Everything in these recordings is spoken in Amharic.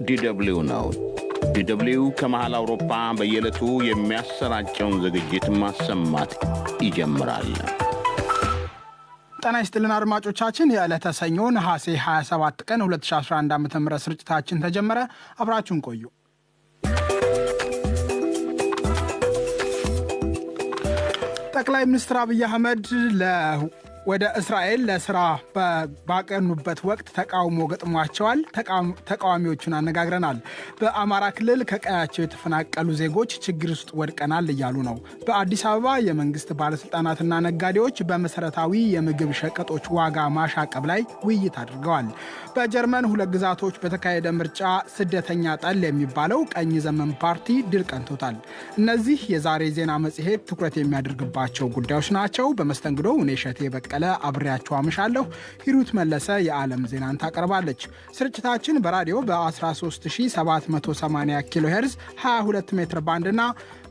ዲደብሊው ነው። ዲደብሊው ከመሃል አውሮፓ በየዕለቱ የሚያሰራጨውን ዝግጅት ማሰማት ይጀምራል። ጤና ይስጥልን አድማጮቻችን፣ የዕለተ ሰኞ ነሐሴ 27 ቀን 2011 ዓ ም ስርጭታችን ተጀመረ። አብራችሁን ቆዩ። ጠቅላይ ሚኒስትር አብይ አህመድ ወደ እስራኤል ለስራ ባቀኑበት ወቅት ተቃውሞ ገጥሟቸዋል። ተቃዋሚዎቹን አነጋግረናል። በአማራ ክልል ከቀያቸው የተፈናቀሉ ዜጎች ችግር ውስጥ ወድቀናል እያሉ ነው። በአዲስ አበባ የመንግስት ባለስልጣናትና ነጋዴዎች በመሰረታዊ የምግብ ሸቀጦች ዋጋ ማሻቀብ ላይ ውይይት አድርገዋል። በጀርመን ሁለት ግዛቶች በተካሄደ ምርጫ ስደተኛ ጠል የሚባለው ቀኝ ዘመን ፓርቲ ድል ቀንቶታል። እነዚህ የዛሬ ዜና መጽሔት ትኩረት የሚያደርግባቸው ጉዳዮች ናቸው። በመስተንግዶ እኔ እሸቴ በቀለ አብሬያችሁ አመሻለሁ። ሂሩት መለሰ የዓለም ዜናን ታቀርባለች። ስርጭታችን በራዲዮ በ13780 ኪሎ ሄርዝ 22 ሜትር ባንድ እና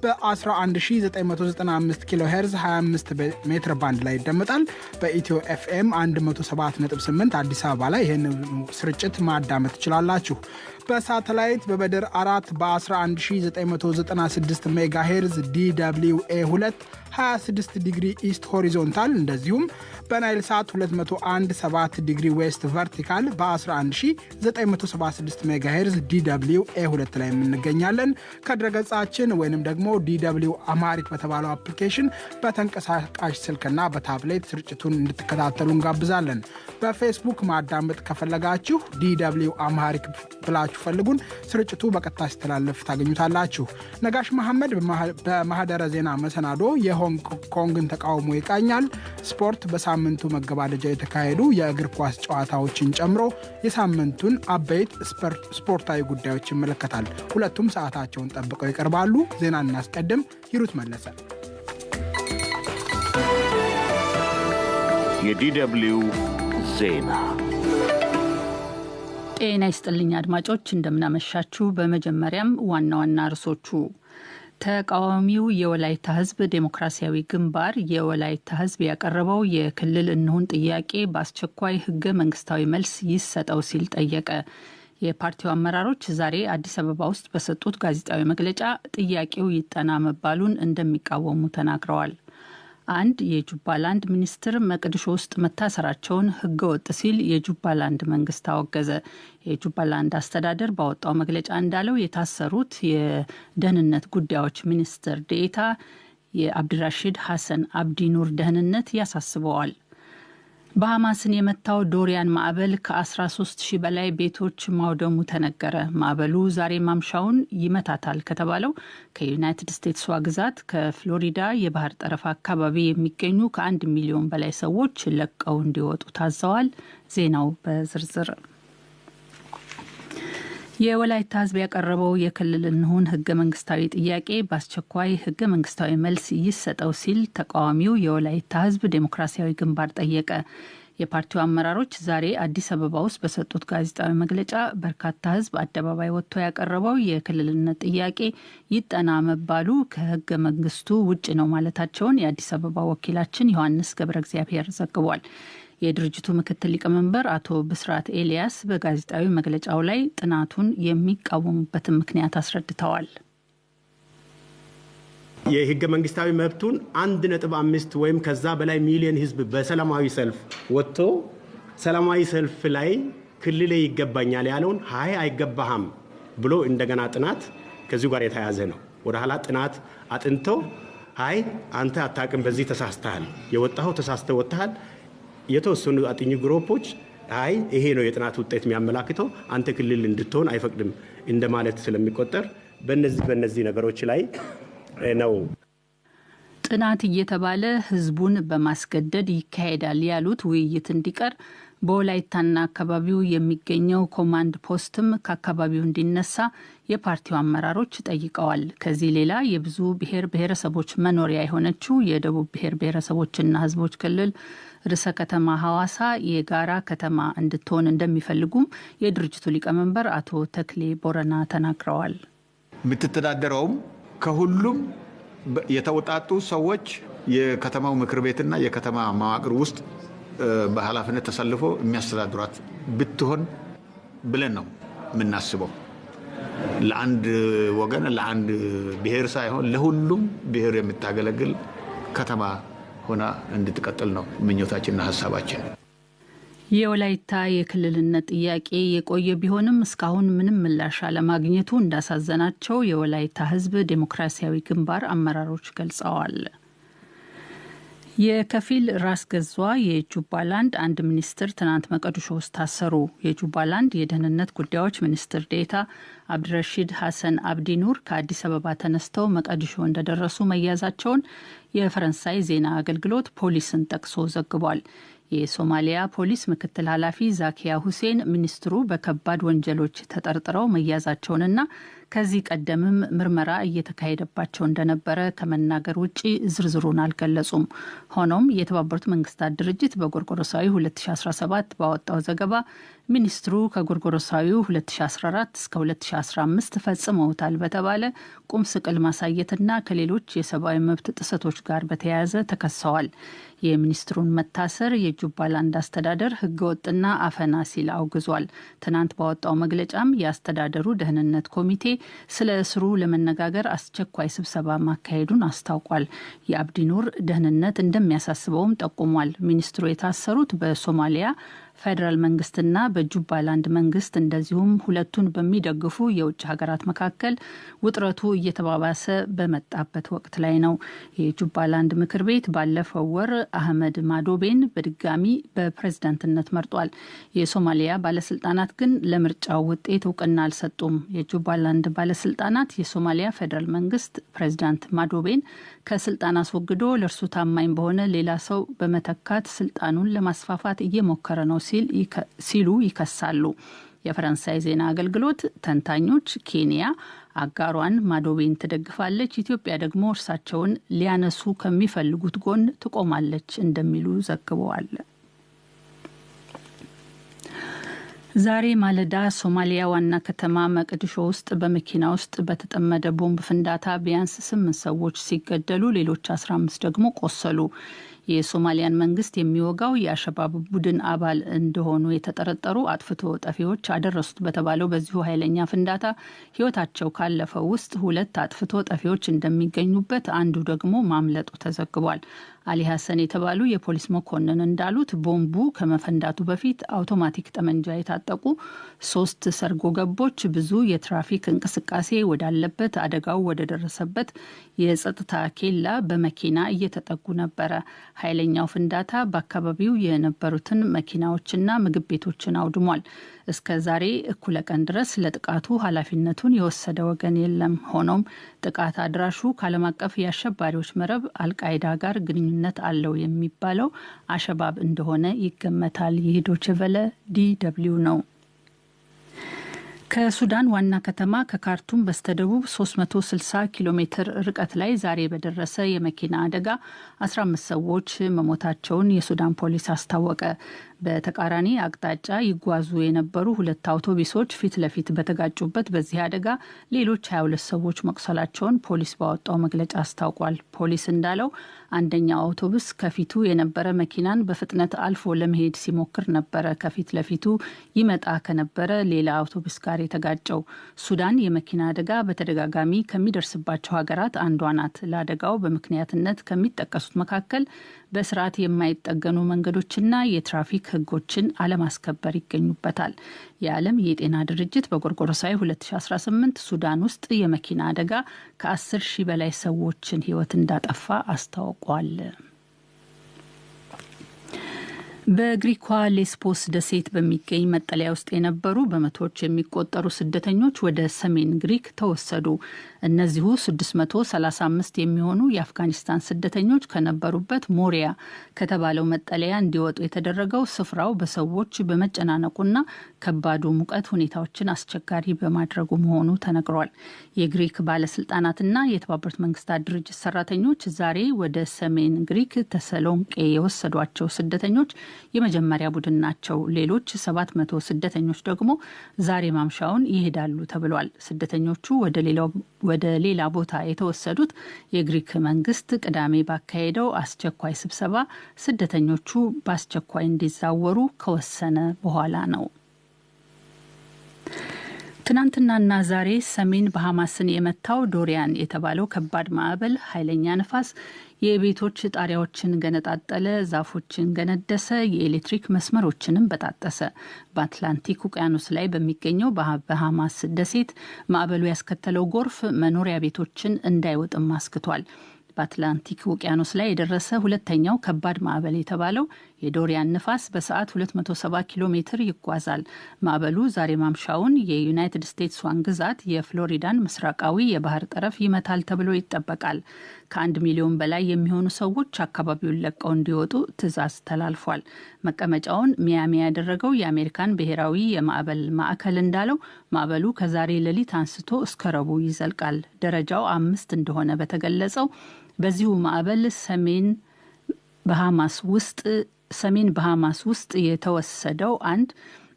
በ11995 ኪሎ ሄርዝ 25 ሜትር ባንድ ላይ ይደመጣል። በኢትዮ ኤፍኤም 107.8 አዲስ አበባ ላይ ይህን ስርጭት ማዳመጥ ትችላላችሁ። በሳተላይት በበድር 4 በ11996 ሜጋ ሄርዝ DW A 2 26 degree east horizontal እንደዚሁም በናይል ሳት 201 7 degree west vertical በ11976 ሜጋ ሄርዝ DW A 2 ላይ እንገኛለን። ከድረገጻችን ወይንም ደግሞ DW Amharic በተባለው አፕሊኬሽን በተንቀሳቃሽ ስልክና በታብሌት ስርጭቱን እንድትከታተሉ እንጋብዛለን። በፌስቡክ ማዳመጥ ከፈለጋችሁ DW Amharic ብላችሁ ፈልጉን። ስርጭቱ በቀጥታ ሲተላለፍ ታገኙታላችሁ። ነጋሽ መሐመድ በማህደረ ዜና መሰናዶ የሆንግ ኮንግን ተቃውሞ ይቃኛል። ስፖርት በሳምንቱ መገባደጃ የተካሄዱ የእግር ኳስ ጨዋታዎችን ጨምሮ የሳምንቱን አበይት ስፖርታዊ ጉዳዮች ይመለከታል። ሁለቱም ሰዓታቸውን ጠብቀው ይቀርባሉ። ዜና እናስቀድም። ሂሩት መለሰ። የዲደብሊው ዜና። ጤና ይስጥልኝ አድማጮች፣ እንደምናመሻችሁ። በመጀመሪያም ዋና ዋና ርዕሶቹ ተቃዋሚው የወላይታ ሕዝብ ዴሞክራሲያዊ ግንባር የወላይታ ሕዝብ ያቀረበው የክልል እንሁን ጥያቄ በአስቸኳይ ሕገ መንግስታዊ መልስ ይሰጠው ሲል ጠየቀ። የፓርቲው አመራሮች ዛሬ አዲስ አበባ ውስጥ በሰጡት ጋዜጣዊ መግለጫ ጥያቄው ይጠና መባሉን እንደሚቃወሙ ተናግረዋል። አንድ የጁባላንድ ሚኒስትር መቅድሾ ውስጥ መታሰራቸውን ህገወጥ ሲል የጁባላንድ መንግስት አወገዘ። የጁባላንድ አስተዳደር ባወጣው መግለጫ እንዳለው የታሰሩት የደህንነት ጉዳዮች ሚኒስትር ዴኤታ የአብዲራሺድ ሐሰን አብዲ ኑር ደህንነት ያሳስበዋል። ባሃማስን የመታው ዶሪያን ማዕበል ከ13 ሺህ በላይ ቤቶች ማውደሙ ተነገረ። ማዕበሉ ዛሬ ማምሻውን ይመታታል ከተባለው ከዩናይትድ ስቴትስዋ ግዛት ከፍሎሪዳ የባህር ጠረፍ አካባቢ የሚገኙ ከ1 ሚሊዮን በላይ ሰዎች ለቀው እንዲወጡ ታዘዋል። ዜናው በዝርዝር። የወላይታ ሕዝብ ያቀረበው የክልል እንሁን ህገ መንግስታዊ ጥያቄ በአስቸኳይ ህገ መንግስታዊ መልስ ይሰጠው ሲል ተቃዋሚው የወላይታ ሕዝብ ዴሞክራሲያዊ ግንባር ጠየቀ። የፓርቲው አመራሮች ዛሬ አዲስ አበባ ውስጥ በሰጡት ጋዜጣዊ መግለጫ በርካታ ሕዝብ አደባባይ ወጥቶ ያቀረበው የክልልነት ጥያቄ ይጠና መባሉ ከህገ መንግስቱ ውጭ ነው ማለታቸውን የአዲስ አበባ ወኪላችን ዮሐንስ ገብረ እግዚአብሔር ዘግቧል። የድርጅቱ ምክትል ሊቀመንበር አቶ ብስራት ኤልያስ በጋዜጣዊ መግለጫው ላይ ጥናቱን የሚቃወሙበትን ምክንያት አስረድተዋል። የህገ መንግስታዊ መብቱን 1.5 ወይም ከዛ በላይ ሚሊዮን ህዝብ በሰላማዊ ሰልፍ ወጥቶ ሰላማዊ ሰልፍ ላይ ክልሌ ይገባኛል ያለውን ሀይ አይገባህም ብሎ እንደገና ጥናት ከዚሁ ጋር የተያያዘ ነው። ወደ ኋላ ጥናት አጥንቶ አይ አንተ አታውቅም፣ በዚህ ተሳስተሃል፣ የወጣኸው ተሳስተህ ወጥተሃል። የተወሰኑ አጥኚ group ኦች አይ ይሄ ነው የጥናት ውጤት የሚያመላክተው፣ አንተ ክልል እንድትሆን አይፈቅድም እንደማለት ስለሚቆጠር በነዚህ በነዚህ ነገሮች ላይ ነው። ጥናት እየተባለ ህዝቡን በማስገደድ ይካሄዳል ያሉት ውይይት እንዲቀር፣ በወላይታና አካባቢው የሚገኘው ኮማንድ ፖስትም ከአካባቢው እንዲነሳ የፓርቲው አመራሮች ጠይቀዋል። ከዚህ ሌላ የብዙ ብሔር ብሔረሰቦች መኖሪያ የሆነችው የደቡብ ብሔር ብሔረሰቦችና ህዝቦች ክልል ርዕሰ ከተማ ሐዋሳ የጋራ ከተማ እንድትሆን እንደሚፈልጉም የድርጅቱ ሊቀመንበር አቶ ተክሌ ቦረና ተናግረዋል። የምትተዳደረውም ከሁሉም የተውጣጡ ሰዎች የከተማው ምክር ቤትና የከተማ መዋቅር ውስጥ በኃላፊነት ተሰልፎ የሚያስተዳድሯት ብትሆን ብለን ነው የምናስበው። ለአንድ ወገን ለአንድ ብሔር ሳይሆን ለሁሉም ብሔር የምታገለግል ከተማ ሆና እንድትቀጥል ነው ምኞታችንና ሀሳባችን። የወላይታ የክልልነት ጥያቄ የቆየ ቢሆንም እስካሁን ምንም ምላሽ አለማግኘቱ እንዳሳዘናቸው የወላይታ ሕዝብ ዴሞክራሲያዊ ግንባር አመራሮች ገልጸዋል። የከፊል ራስ ገዟ የጁባላንድ አንድ ሚኒስትር ትናንት መቀዲሾ ውስጥ ታሰሩ። የጁባላንድ የደህንነት ጉዳዮች ሚኒስትር ዴኤታ አብድረሺድ ሐሰን አብዲ ኑር ከአዲስ አበባ ተነስተው መቀዲሾ እንደደረሱ መያዛቸውን የፈረንሳይ ዜና አገልግሎት ፖሊስን ጠቅሶ ዘግቧል። የሶማሊያ ፖሊስ ምክትል ኃላፊ ዛኪያ ሁሴን ሚኒስትሩ በከባድ ወንጀሎች ተጠርጥረው መያዛቸውንና ከዚህ ቀደምም ምርመራ እየተካሄደባቸው እንደነበረ ከመናገር ውጪ ዝርዝሩን አልገለጹም። ሆኖም የተባበሩት መንግስታት ድርጅት በጎርጎሮሳዊ 2017 ባወጣው ዘገባ ሚኒስትሩ ከጎርጎሮሳዊው 2014 እስከ 2015 ፈጽመውታል በተባለ ቁም ስቅል ማሳየትና ከሌሎች የሰብአዊ መብት ጥሰቶች ጋር በተያያዘ ተከሰዋል። የሚኒስትሩን መታሰር የጁባላንድ አስተዳደር ህገወጥና አፈና ሲል አውግዟል። ትናንት ባወጣው መግለጫም የአስተዳደሩ ደህንነት ኮሚቴ ስለ እስሩ ለመነጋገር አስቸኳይ ስብሰባ ማካሄዱን አስታውቋል። የአብዲኑር ደህንነት እንደሚያሳስበውም ጠቁሟል። ሚኒስትሩ የታሰሩት በሶማሊያ ፌዴራል መንግስትና በጁባላንድ መንግስት እንደዚሁም ሁለቱን በሚደግፉ የውጭ ሀገራት መካከል ውጥረቱ እየተባባሰ በመጣበት ወቅት ላይ ነው። የጁባላንድ ምክር ቤት ባለፈው ወር አህመድ ማዶቤን በድጋሚ በፕሬዝዳንትነት መርጧል። የሶማሊያ ባለስልጣናት ግን ለምርጫው ውጤት እውቅና አልሰጡም። የጁባላንድ ባለስልጣናት የሶማሊያ ፌዴራል መንግስት ፕሬዝዳንት ማዶቤን ከስልጣን አስወግዶ ለእርሱ ታማኝ በሆነ ሌላ ሰው በመተካት ስልጣኑን ለማስፋፋት እየሞከረ ነው ሲሉ ይከሳሉ። የፈረንሳይ ዜና አገልግሎት ተንታኞች ኬንያ አጋሯን ማዶቤን ትደግፋለች፣ ኢትዮጵያ ደግሞ እርሳቸውን ሊያነሱ ከሚፈልጉት ጎን ትቆማለች እንደሚሉ ዘግበዋል። ዛሬ ማለዳ ሶማሊያ ዋና ከተማ መቅዲሾ ውስጥ በመኪና ውስጥ በተጠመደ ቦምብ ፍንዳታ ቢያንስ 8 ሰዎች ሲገደሉ ሌሎች 15 ደግሞ ቆሰሉ። የሶማሊያን መንግስት የሚወጋው የአሸባብ ቡድን አባል እንደሆኑ የተጠረጠሩ አጥፍቶ ጠፊዎች አደረሱት በተባለው በዚሁ ኃይለኛ ፍንዳታ ሕይወታቸው ካለፈው ውስጥ 2 አጥፍቶ ጠፊዎች እንደሚገኙበት፣ አንዱ ደግሞ ማምለጡ ተዘግቧል። አሊ ሀሰን የተባሉ የፖሊስ መኮንን እንዳሉት ቦምቡ ከመፈንዳቱ በፊት አውቶማቲክ ጠመንጃ የታጠቁ 3 ሰርጎ ገቦች ብዙ የትራፊክ እንቅስቃሴ ወዳለበት አደጋው ወደደረሰበት የጸጥታ ኬላ በመኪና እየተጠጉ ነበረ። ኃይለኛው ፍንዳታ በአካባቢው የነበሩትን መኪናዎችና ምግብ ቤቶችን አውድሟል። እስከ ዛሬ እኩለ ቀን ድረስ ለጥቃቱ ኃላፊነቱን የወሰደ ወገን የለም። ሆኖም ጥቃት አድራሹ ከዓለም አቀፍ የአሸባሪዎች መረብ አልቃይዳ ጋር ግንኙነት አለው የሚባለው አሸባብ እንደሆነ ይገመታል። ይህ ዶይቼ ቬለ DW ነው። ከሱዳን ዋና ከተማ ከካርቱም በስተደቡብ 360 ኪሎ ሜትር ርቀት ላይ ዛሬ በደረሰ የመኪና አደጋ 15 ሰዎች መሞታቸውን የሱዳን ፖሊስ አስታወቀ። በተቃራኒ አቅጣጫ ይጓዙ የነበሩ 2 አውቶቡሶች ፊት ለፊት በተጋጩበት በዚህ አደጋ ሌሎች 22 ሰዎች መቁሰላቸውን ፖሊስ ባወጣው መግለጫ አስታውቋል። ፖሊስ እንዳለው አንደኛው አውቶቡስ ከፊቱ የነበረ መኪናን በፍጥነት አልፎ ለመሄድ ሲሞክር ነበረ ከፊት ለፊቱ ይመጣ ከነበረ ሌላ አውቶቡስ ጋር የተጋጨው። ሱዳን የመኪና አደጋ በተደጋጋሚ ከሚደርስባቸው ሀገራት አንዷ ናት። ለአደጋው በምክንያትነት ከሚጠቀሱት መካከል በስርዓት የማይጠገኑ መንገዶችና የትራፊክ ሕጎችን አለማስከበር ይገኙበታል። የዓለም የጤና ድርጅት በጎርጎሮሳዊ 2018 ሱዳን ውስጥ የመኪና አደጋ ከ10 ሺህ በላይ ሰዎችን ሕይወት እንዳጠፋ አስታውቋል። በግሪኳ ሌስፖስ ደሴት በሚገኝ መጠለያ ውስጥ የነበሩ በመቶዎች የሚቆጠሩ ስደተኞች ወደ ሰሜን ግሪክ ተወሰዱ። እነዚሁ 635 የሚሆኑ የአፍጋኒስታን ስደተኞች ከነበሩበት ሞሪያ ከተባለው መጠለያ እንዲወጡ የተደረገው ስፍራው በሰዎች በመጨናነቁና ከባዱ ሙቀት ሁኔታዎችን አስቸጋሪ በማድረጉ መሆኑ ተነግሯል። የግሪክ ባለስልጣናትና የተባበሩት መንግስታት ድርጅት ሰራተኞች ዛሬ ወደ ሰሜን ግሪክ ተሰሎንቄ የወሰዷቸው ስደተኞች የመጀመሪያ ቡድን ናቸው። ሌሎች 700 ስደተኞች ደግሞ ዛሬ ማምሻውን ይሄዳሉ ተብሏል። ስደተኞቹ ወደ ሌላ ቦታ የተወሰዱት የግሪክ መንግስት ቅዳሜ ባካሄደው አስቸኳይ ስብሰባ ስደተኞቹ በአስቸኳይ እንዲዛወሩ ከወሰነ በኋላ ነው። ትናንትናና ዛሬ ሰሜን ባሃማስን የመታው ዶሪያን የተባለው ከባድ ማዕበል ኃይለኛ ነፋስ የቤቶች ጣሪያዎችን ገነጣጠለ፣ ዛፎችን ገነደሰ፣ የኤሌክትሪክ መስመሮችንም በጣጠሰ። በአትላንቲክ ውቅያኖስ ላይ በሚገኘው ባሃማስ ደሴት ማዕበሉ ያስከተለው ጎርፍ መኖሪያ ቤቶችን እንዳይወጥም አስግቷል። በአትላንቲክ ውቅያኖስ ላይ የደረሰ ሁለተኛው ከባድ ማዕበል የተባለው የዶሪያን ንፋስ በሰዓት 270 ኪሎ ሜትር ይጓዛል። ማዕበሉ ዛሬ ማምሻውን የዩናይትድ ስቴትስዋን ግዛት የፍሎሪዳን ምስራቃዊ የባህር ጠረፍ ይመታል ተብሎ ይጠበቃል። ከ1 ሚሊዮን በላይ የሚሆኑ ሰዎች አካባቢውን ለቀው እንዲወጡ ትዕዛዝ ተላልፏል። መቀመጫውን ሚያሚ ያደረገው የአሜሪካን ብሔራዊ የማዕበል ማዕከል እንዳለው ማዕበሉ ከዛሬ ሌሊት አንስቶ እስከ ረቡዕ ይዘልቃል። ደረጃው 5 እንደሆነ በተገለጸው በዚሁ ማዕበል ሰሜን ባሃማስ ውስጥ የተወሰደው አንድ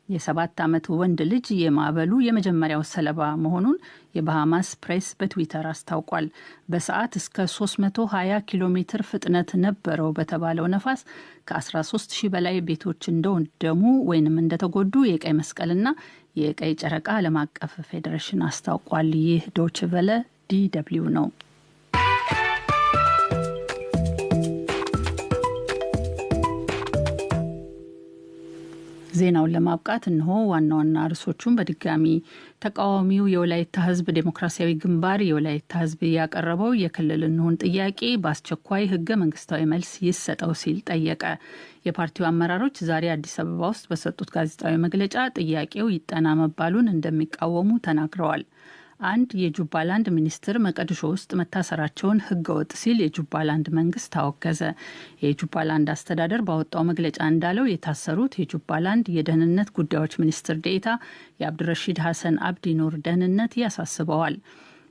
የ7 ዓመት ወንድ ልጅ የማዕበሉ የመጀመሪያው ሰለባ መሆኑን የባሃማስ ፕሬስ በትዊተር አስታውቋል። በሰዓት እስከ 320 ኪሎ ሜትር ፍጥነት ነበረው በተባለው ነፋስ ከ13 ሺህ በላይ ቤቶች እንደወደሙ ወይንም እንደተጎዱ የቀይ መስቀልና የቀይ ጨረቃ ዓለም አቀፍ ፌዴሬሽን አስታውቋል። ይህ ዶይቸ ቨለ DW ነው። ዜናውን ለማብቃት እነሆ ዋና ዋና ርዕሶቹን በድጋሚ። ተቃዋሚው የወላይታ ሕዝብ ዴሞክራሲያዊ ግንባር የወላይታ ሕዝብ ያቀረበው የክልል እንሁን ጥያቄ በአስቸኳይ ሕገ መንግስታዊ መልስ ይሰጠው ሲል ጠየቀ። የፓርቲው አመራሮች ዛሬ አዲስ አበባ ውስጥ በሰጡት ጋዜጣዊ መግለጫ ጥያቄው ይጠና መባሉን እንደሚቃወሙ ተናግረዋል። አንድ የጁባላንድ ሚኒስትር መቀድሾ ውስጥ መታሰራቸውን ህገወጥ ሲል የጁባላንድ መንግስት አወገዘ። የጁባላንድ አስተዳደር ባወጣው መግለጫ እንዳለው የታሰሩት የጁባላንድ የደህንነት ጉዳዮች ሚኒስትር ዴኤታ የአብዱረሺድ ሀሰን አብዲ ኑር ደህንነት ያሳስበዋል።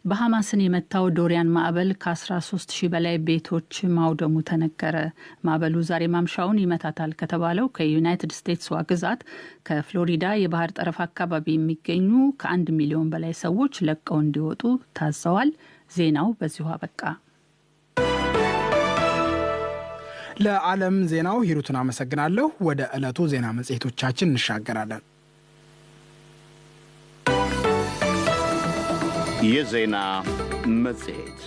ባሃማስን የመታው ዶሪያን ማዕበል ከ13 ሺህ በላይ ቤቶች ማውደሙ ተነገረ። ማዕበሉ ዛሬ ማምሻውን ይመታታል ከተባለው ከዩናይትድ ስቴትስዋ ግዛት ከፍሎሪዳ የባህር ጠረፍ አካባቢ የሚገኙ ከ1 ሚሊዮን በላይ ሰዎች ለቀው እንዲወጡ ታዘዋል። ዜናው በዚሁ አበቃ። ለዓለም ዜናው ሂሩትን አመሰግናለሁ። ወደ ዕለቱ ዜና መጽሔቶቻችን እንሻገራለን። የዜና መጽሔት።